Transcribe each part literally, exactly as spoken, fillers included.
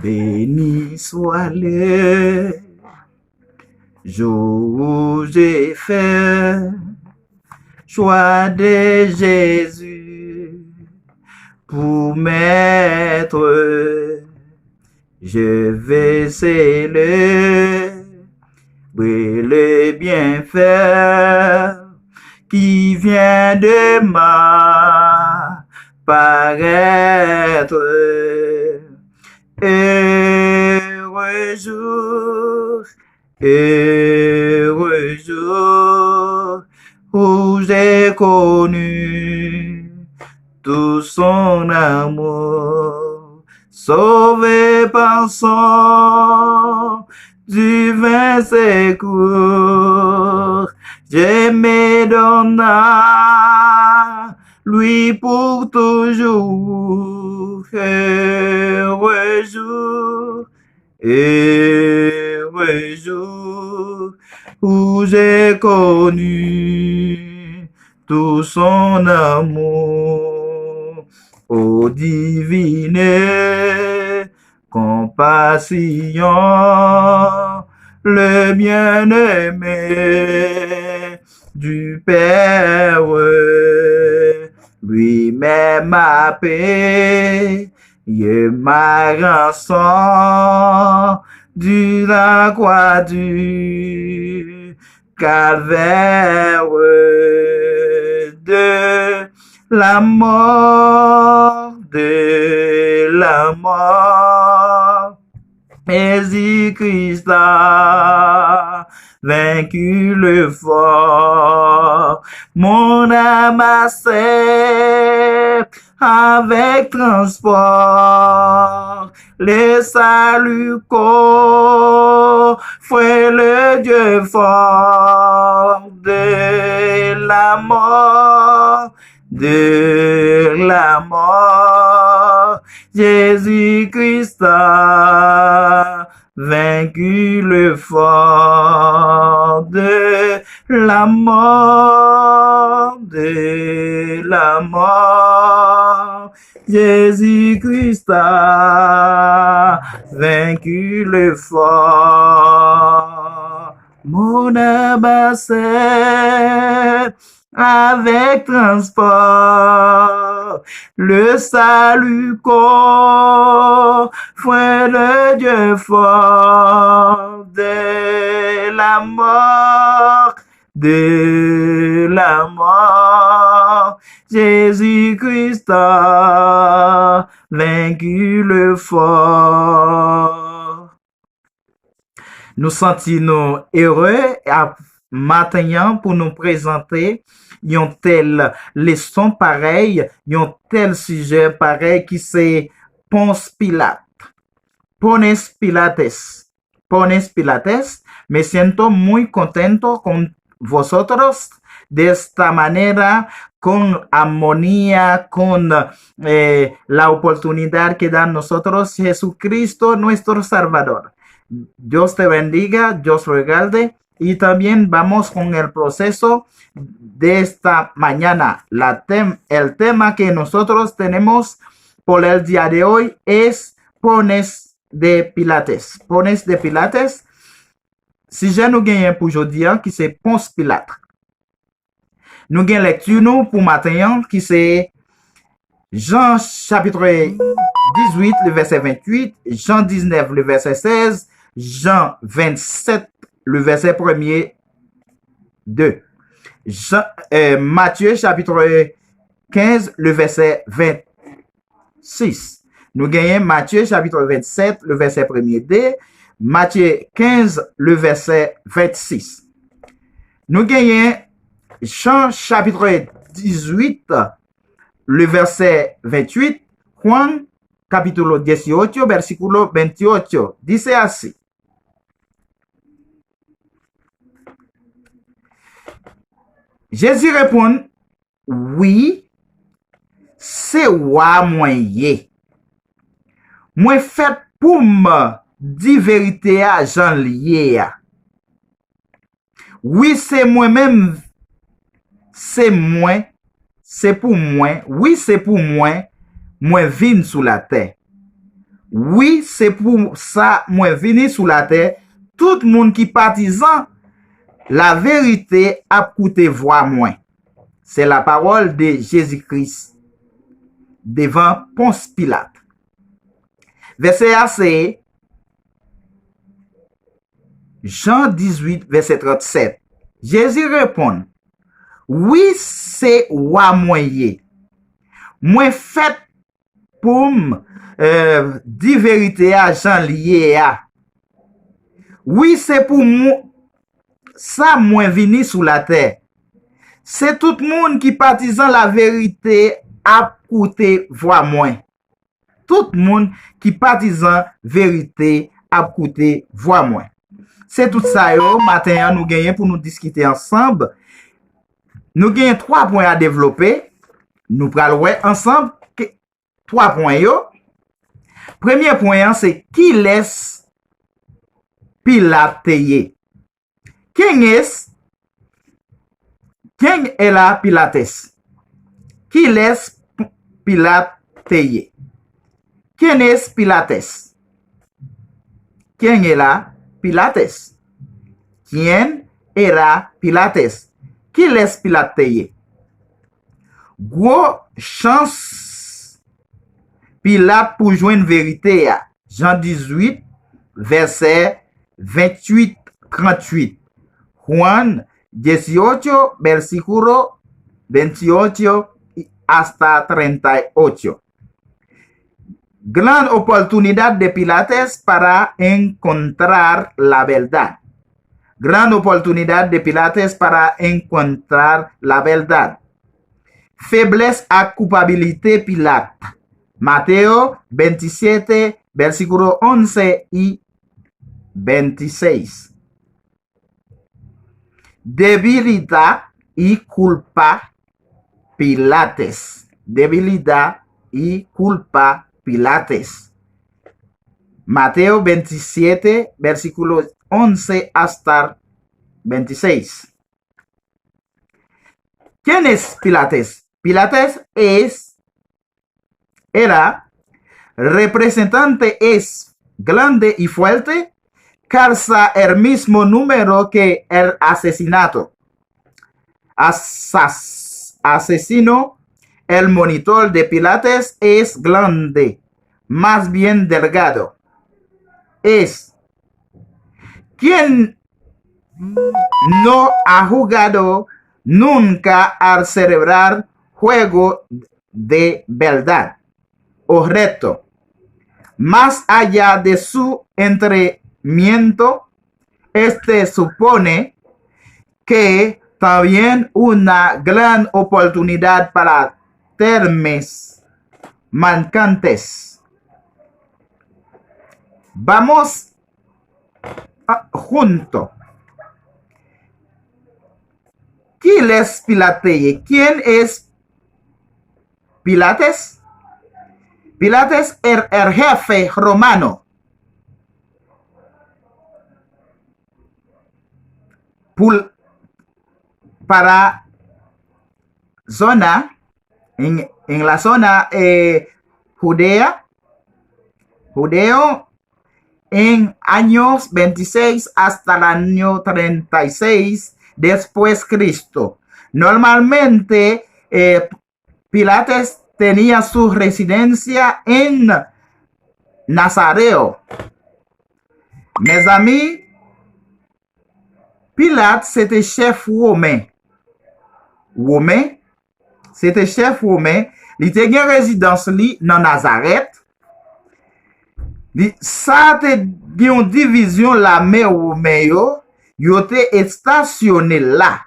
Béni soit le jour où j'ai fait choix de Jésus pour m'être. Je vais célébrer le bienfait qui vient de m'apparaître. Heureux jour, heureux jour, où j'ai connu tout son amour. Sauvé par son divin secours, je me donne à lui pour toujours. Heureux jour, heureux jour, où j'ai connu tout son amour. Ô divine compassion, le bien-aimé du Père, lui-même a payé ma rançon du la croix du calvaire. De la mort, de la mort, Jésus-Christ a vaincu le fort. Mon âme accepte avec transport le salut qu'offre le Dieu fort. De la mort, de la mort, Jésus-Christ a vaincu le fort. De la mort, de la mort, Jésus-Christ a vaincu le fort. Mon âme accepte avec transport le salut qu'offre le Dieu fort. De la mort, de la mort, Jésus-Christ a vaincu le fort. Nou santi nou ere a maten an pou nou prezante yon tèl leson parèy, yon tèl sijè parèy ki se Pons Pilat. Pones Pilates. Pones Pilates. Me siento muy contento con vosotros de esta manera, con armonía, con eh, la oportunidad que da nosotros Jesucristo, nuestro Salvador. Dios te bendiga, Dios regalde, y también vamos con el proceso de esta mañana. La tem, el tema que nosotros tenemos por el día de hoy es Pones de Pilates. Pones de Pilates. Sijè nou genyen pou jodi a ki se Pons Pilat. Nou gen lèkti nou pou maten an ki se Jan chapitre dizwit, le vèsè venntuit, Jan diznèf, le vèsè sèz, Jan vennsèt, le vèsè premye, de. Jan, eh, Matye chapitre kenz, le vèsè vennsis. Nou genyen Matye chapitre vennsèt, le vèsè premye, de. Matye kenz, le vèsè vennsis. Nou genyen Jan chapitre dizwit, le vèsè venntuit, Juan capítulo dieciocho, versículo veintiocho. Dice así. Jezi reponn, wi, se wa mwen ye. Mwen fèt pou m di verite a jan l ye a. Wi, se mwen menm, se mwen, se pou mwen, wi, se pou mwen, mwen vin sou latè. Wi, se pou sa mwen vini sou latè. Tout moun ki patizan laverite ap koute vwa mwen. C'est la parole de Jésus-Christ devan Pons Pilat. Vèsè a se Jan dizuit, vèsè trannsèt. Jezi reponn, wi, se wa mwen ye. Mwen fèt pou m eh, di verite a jan l ye a. Wi, se pou mwen, sa mwen vini sou latè. Se tout moun ki patizan laverite ap koute vwa mwen. Tout moun ki patizan verite ap koute vwa mwen. Se tout sa yo, maten an, nou genyen pou nou diskite ansanm. Nou genyen twa pwen a devlope. Nou pral wè ansanm ke, twa pwen yo. Premye pwen an se kilès Pilat te ye. Quién es, quién era Pilates? Kilès P- Pilat te ye? ¿Quién es Pilates? ¿Quién era Pilates? ¿Quién era Pilates? Kilès Pilat te ye? Gwo chans Pilat pou jwenn verite a. Jan dizuit, vèsè venntuit, tranntuit. Juan dieciocho, versículo veintiocho hasta treinta y ocho. Gran oportunidad de Pilates para encontrar la verdad. Gran oportunidad de Pilates para encontrar la verdad. Feblès ak koupabilite Pilat. Mateo veintisiete, versículo once y veintiséis. Debilidad y culpa Pilates. Debilidad y culpa Pilates. Mateo veintisiete, versículo once hasta veintiséis. ¿Quién es Pilates? Pilates es, era representante es grande y fuerte, calza el mismo número que el asesinato. Asas- asesino, el monitor de Pilates es grande, más bien delgado. Es quien no ha jugado nunca al celebrar juego de verdad o reto. Más allá de su entrenamiento, este supone que también una gran oportunidad para termes mancantes. Vamos ah, junto. ¿Quién es Pilates? ¿Quién es Pilates? Pilates el, el jefe romano. Pul- para zona en, en la zona eh, Judea, Judeo, en años veintiséis hasta el año treinta y seis después Cristo. Normalmente, eh, Pilates tenía su residencia en Nazareo. Mezanmi, Pilat se te chèf women. Women, se te chèf women, li te gen rezidans li nan Nazarèt. Li, sa te gen yon divizyon lame women yo, yo te estasyone la.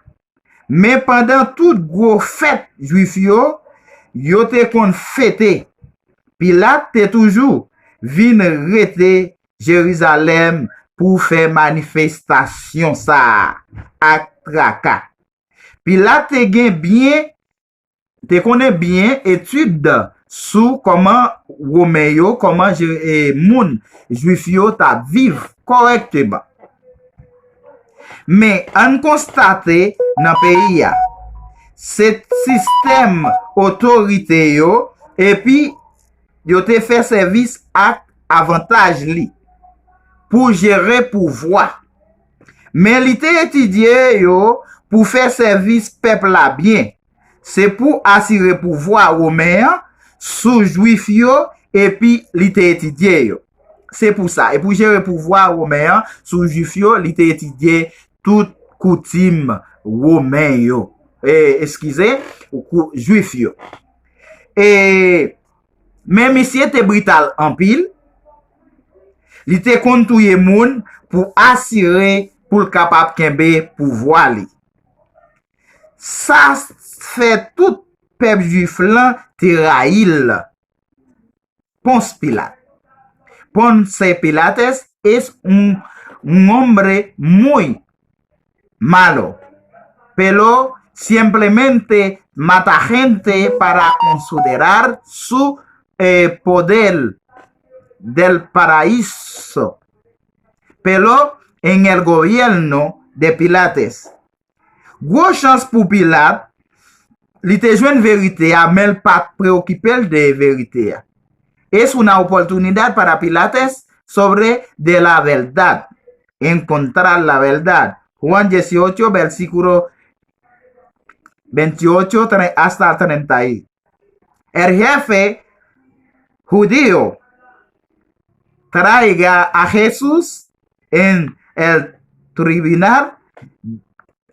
Men pandan tout gwo fèt jwif yo, yo te konn fete, Pilat te toujou vin rete Jerizalèm pou fè manifestasyon sa a ak traka. Pilat te gen byen, te konnen byen etid sou kòman Women yo, kòman Je- e, moun Jwif yo t ap viv kòrèkteman. Men, ann konstate nan peyi a, se sistèm otorite yo, epi yo te fè sèvis ak avantaj li pou jere pouvwa. Men li te etidye yo pou fè sèvis pèp la byen. Se pou asire pouvwa Women an sou Jwif yo, epi li te etidye yo. Se pou sa, e pou jere pouvwa Women an sou Jwif yo, li te etidye tout koutim Women yo. E, eskize, kou-, Jwif yo. E, men misye te brital anpil. Li te konn touye moun pou asire pou l kapab kenbe pouvwa li. Sa fè tout pèp Jwif lan te rayi l. Pons Pilat. Ponce Pilates es un, un hombre muy malo, pero simplemente mata gente para considerar su eh, poder del paraíso, pero en el gobierno de Pilates. Gwo chans pou Pilat, li te jwenn verite a, men l pa t preokipe l de verite a. Es una oportunidad para Pilates sobre de la verdad, encontrar la verdad. Juan dieciocho, versículo veintiocho hasta treinta y. El jefe judío traiga a Jesús en el tribunal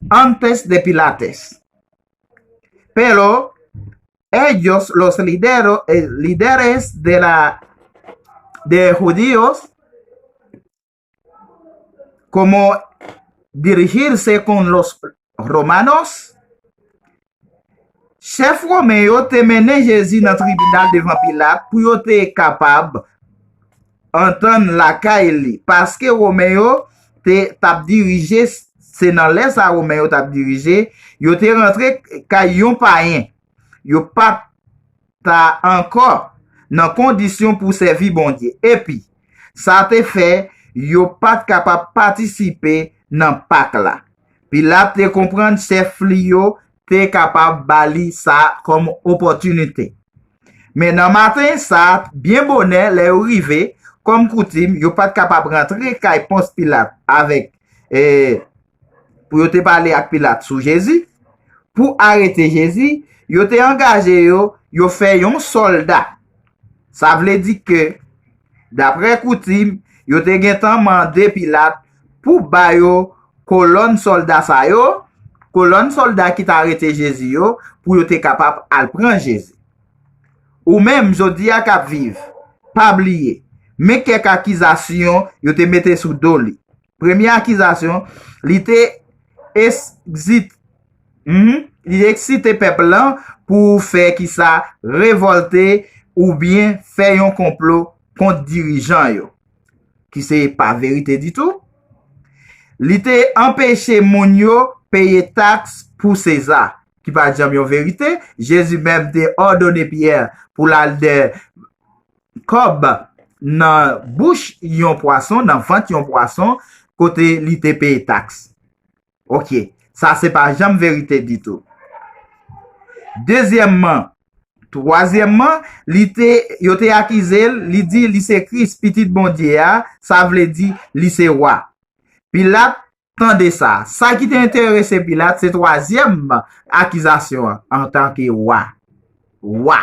antes de Pilates. Pero ellos, los lidero, eh, líderes de la de judíos, como dirigirse con los romanos, chèf Women yo te mennen Jezi nan tribinal devan Pilat pou yo te kapab antann lakay li, paske Women yo te t ap dirije, se nan lè sa Women yo t ap dirije, yo te rantre kay yon payen. Yo pa t ta ankò nan kondisyon pou sèvi Bondye. Epi, sa te fè yo pa t kapab patisipe nan Pak la. Pilat te konprann chèf li yo te kapab ba li sa kòm opòtinite. Men nan maten sa, byen bonè, lè yo rive, kòm koutim, yo pa t kapab rantre kay Pons Pilat avèk, e, pou yo te pale ak Pilat sou Jezi. Pou arete Jezi, yo te angaje yo, yo fè yon sòlda. Sa vle di ke, daprè koutim, yo te gentan mande Pilat pou ba yo kolòn sòlda sa yo, kolòn sòlda ki t arete Jezi yo, pou yo te kapab al pran Jezi. Ou menm, jodi a k ap viv, pa bliye, men kèk akizasyon yo te mete sou do li. Premye akizasyon, li te egzit, mhm, li te eksite pèp lan pou fè kisa, revòlte oubyen fè yon konplo kont dirijan yo, ki se pa verite ditou. Li te anpeche moun yo peye taks pou Seza, ki pa t janm yon verite. Jezi menm te òdone Pyè pou l al dè kòb nan bouch yon pwason, nan vant yon pwason, kote li te peye taks. Oke, sa se pa janm verite ditou. Dezyèmman, twazyèmman, li te, yo te akize l, li di li se Kris, Pitit Bondye a, sa vle di li se wa. Pilat tande sa. Sa ki te enterese Pilat, se twazyèm akizasyon an, antanke wa. Wa.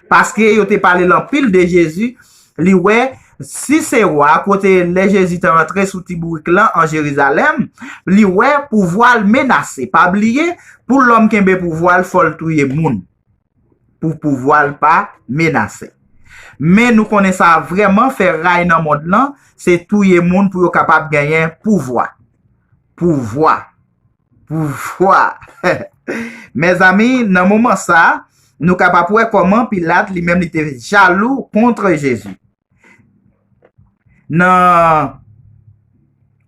Paske yo te pale l anpil de Jezi, li wè, si se wa, kote lè Jezi te rantre sou ti bourik lan an Jerizalèm, li wè pouvwa l menase. Pa bliye, pou lòm kenbe pouvwa l, fò l touye moun. Pou pouvwa l pa menase. Men nou konnen sa vrèman fè ray nan mond lan, se touye moun pou yo kapab genyen pouvwa. Pouvwa. Pouvwa. Mezanmi, nan moman sa, nou kapab wè kòman Pilat li menm li te jalou kont Jezi. Nan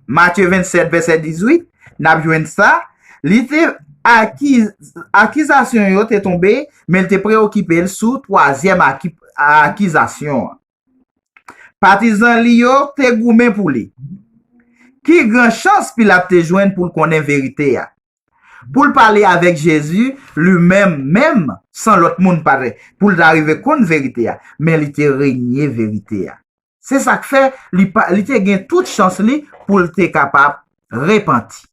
Matye vennsèt, vèsè dizuit, n ap jwenn sa. Li te akiz-, akizasyon yo te tonbe, men l te preokipe l sou twazyèm aki-, akizasyon an. Patizan li yo te goumen pou li. Ki gran chans Pilat te jwenn pou l konnen verite a? Pou l pale avèk Jezi, li menm, menm, san lòt moun pa te, pou l ta rive konn verite a, men li te renye verite a. Se sa k fè li, pa, li te gen tout chans li pou l te kapab repanti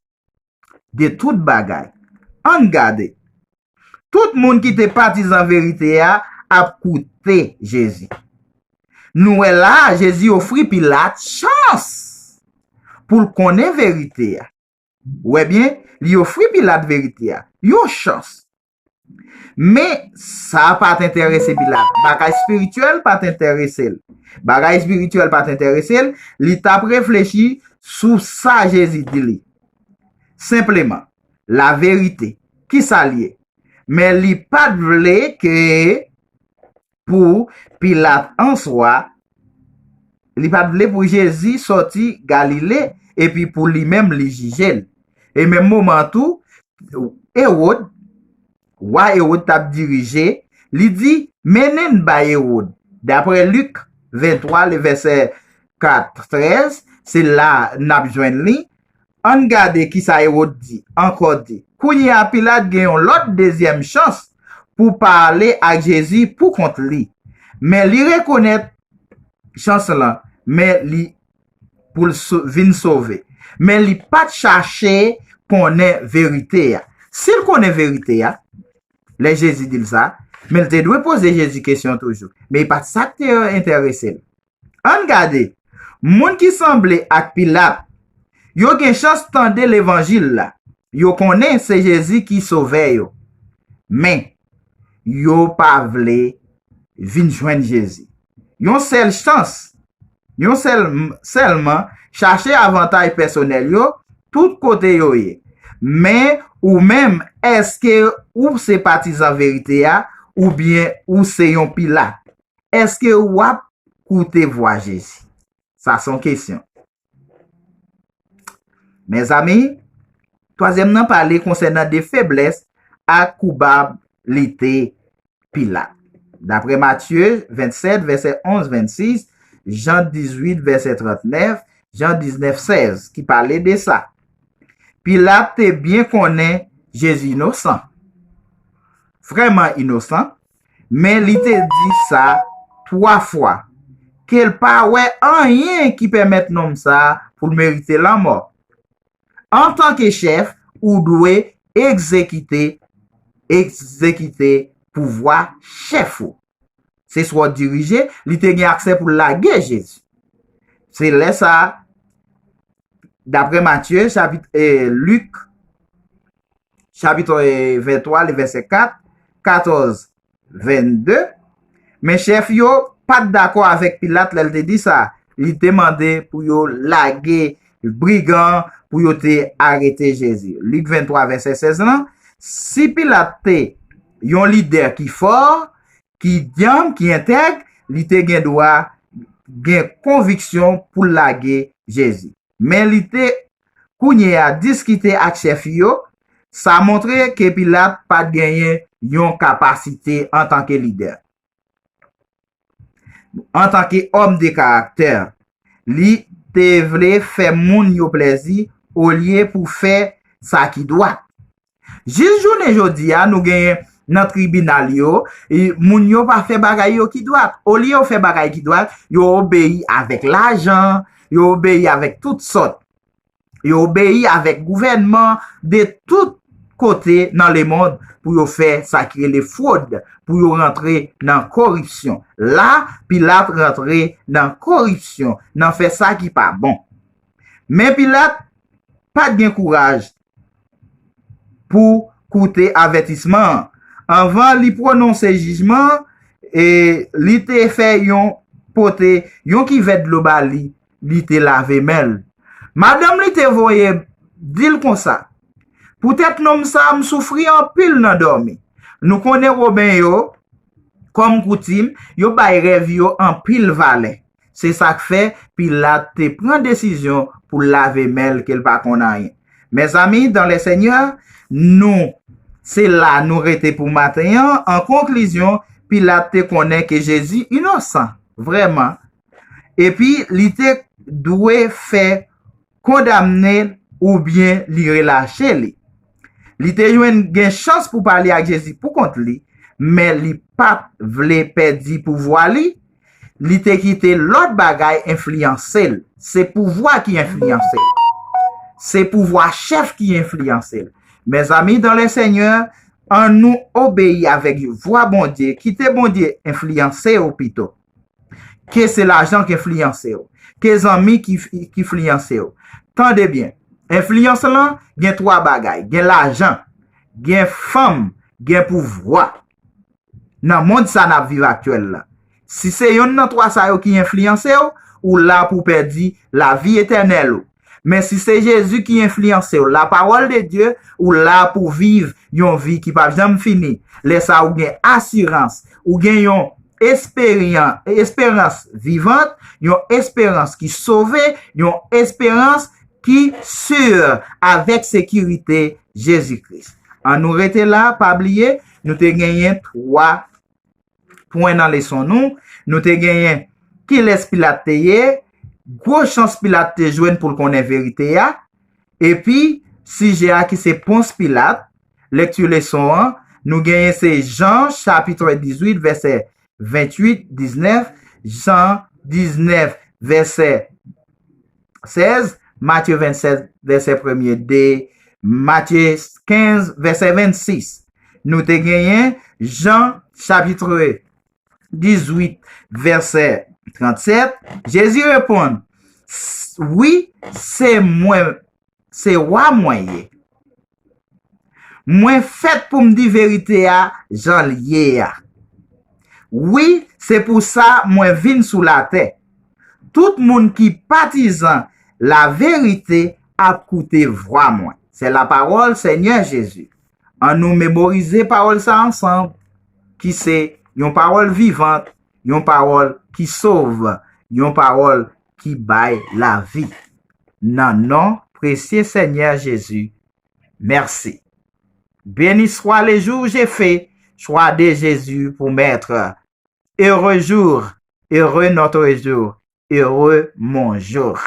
de tout bagay. Ann gade. Tout moun ki te patizan verite a ap koute Jezi. Nou wè la a, Jezi ofri Pilat chans pou l konnen verite a. Ou wè byen, li ofri Pilat verite a. Yon chans. Men, sa pa t enterese Pilat. Bagay espirityèl pa t enterese l. Bagay espirityèl pa t enterese l. Li t ap reflechi sou sa Jezi di li. Senpleman, laverite. Kisa l ye? Men li pa t vle ke pou Pilat answa, li pa t vle pou Jezi sòti Galile epi pou li menm li jije l. E menm moman an tou, Ewòd, wa Ewòd t ap dirije, li di, mennen n bay Ewòd. Daprè Lik venntwa, le vèsè kat, trèz, se la n ap jwenn li. Ann gade kisa Ewòd di, ankò di, kounye a Pilat gen yon lòt dezyèm chans pou pale ak Jezi pou kont li. Men li rekonèt chans lan, men li pou l so- vin sove. Men li pa t chache konnen verite a. Si l konnen verite a, lè Jezi di l sa, men l te dwe poze Jezi kesyon toujou. Men e pa t sa k te enterese l. Ann gade, moun ki sanble ak Pilat, yo gen chans tande levanjil la. Yo konnen se Jezi ki sovè yo. Men, yo pa vle vin jwenn Jezi. Yon sèl chans, yon sèl, sèlman, chache avantaj pèsonèl yo tout kote yo ye. Men, ou menm, èske ou se patizan verite a, oubyen ou se yon Pilat? Èske w ap koute vwa Jezi? Sa se yon kesyon. Mezanmi, twazyèm nan pale konsènan de feblès ak koupablite Pilat. Daprè Matye vennsèt, vèsè onz, vennsis, Jan dizuit, vèsè trannèf, Jan diznèf, sèz, ki pale de sa. Pilat te byen konnen Jezi inosan. Vrèman inosan, men li te di sa twa fwa, ke l pa wè anyen ki pèmèt nonm sa a pou l merite lanmò. Antanke chèf, ou dwe egzekite, egzekite pouvwa chèf ou. Se swa w dirije, li te gen aksè pou l lage Jezi. Se lè sa a, daprè Matye, chapit, eh, Lik, chapit, eh, venntwa, le vèsè kat, katòz, vennde. Men chèf yo pa t dakò avèk Pilat lè l te di sa. Li te mande pou yo lage brigan an, pou yo te arete Jezi. Lik venntwa, vèsè sèz lan, si Pilat te yon lidè ki fò, ki dyanm, ki entèg, li te gen dwa gen konviksyon pou l lage Jezi. Men li te kounye a diskite ak chèf yo, sa montre ke Pilat pa t genyen yon kapasite antanke lidè. Antanke òm de karaktè, li te vle fè moun yo plèzi olye pou fè sa ki dwat. Jis jounen jodi a, nou genyen nan tribinal yo, e, moun yo pa fè bagay yo ki dwat. Olye yo fè bagay ki dwat, yo obeyi avèk lajan, yo obeyi avèk tout sòt. Yo obeyi avèk gouvènman de tout kote nan lemonn pou yo fè sa ki rele fwod, pou yo rantre nan koripsyon. La, Pilat rantre nan koripsyon, nan fè sa ki pa bon. Men Pilat pa t gen kouraj pou koute avètisman an. Anvan li pwononse jijman an, e li te fè yon pote yon kivèt dlo ba li, li te lave men l. Madanm li te voye di l konsa, poutèt nonm sa a, m soufri anpil nan dòmi. Nou konnen Women yo, kòm koutim, yo bay rèv yo anpil valè. Se sa k fè Pilat te pran desizyon pou l lave men l ke l pa konn anyen. Mezanmi, dans le Seigneur, nou, se la nou rete pou maten an. An konklizyon, Pilat te konnen ke Jezi inosan, vrèman. Epi, li te dwe fè kondamne l oubyen li relache li. Li te jwenn gen chans pou pale ak Jezi pou kont li, men li pa t vle pèdi pouvwa li. li te kite lòt bagay enfliyanse l. Se pouvwa ki enfliyanse l. Se pouvwa chèf ki enfliyanse l. Mezanmi, dans le Seigneur, ann nou obeyi avèk vwa Bondye. Kite Bondye enfliyanse w pito. Ke se lajan ki enfliyanse w. Ke zanmi ki, ki enfliyanse w. Tande byen. Enfliyans lan gen twa bagay. Gen lajan, gen fanm, gen pouvwa. Nan mond sa n ap viv aktyèl la. Si se yonn nan twa sa yo ki enfliyanse w, ou la pou w pèdi lavi etènèl ou. Men si se Jezi ki enfliyanse w, lapawòl de Dye, ou la pou w viv yon vi ki p ap janm fini. Lè sa a, ou gen asirans, ou gen yon esperyan-, esperans vivant, yon esperans ki sove, yon esperans ki si avèk sekirite Jezi Kris. Ann nou rete la, pa bliye, nou te genyen twa pwen nan leson nou. Nou te genyen kilès Pilat te ye, gwo chans Pilat te jwenn pou l konnen verite a, epi sijè a ki se Pons Pilat, lekti leson an, nou genyen se Jan chapit dizuit vèsè venntuit, diznèf, Jan diznèf vèsè sèz, Matye vennsèt vèsè premye, de, Matye kenz vèsè vennsis. Nou te genyen Jan chapit dizuit vèsè trannsèt. Jezi reponn, "S-, wi, se mwen, se wa mwen ye. Mwen fèt pou m di verite a jan l ye a. Wi, se pou sa mwen vin sou latè. Tout moun ki patizan laverite ap koute vwa mwen." Se lapawòl Senyè Jezi. Ann nou memorize pawòl sa ansanm, ki se yon pawòl vivant, yon pawòl ki sove, yon pawòl ki bay lavi. Nan non presye Senyè Jezi, mèsi. Béni soit le jour que j'ai fait, choix de Jésus pour maître. Heureux jour, heureux notre jour, heureux mon jour.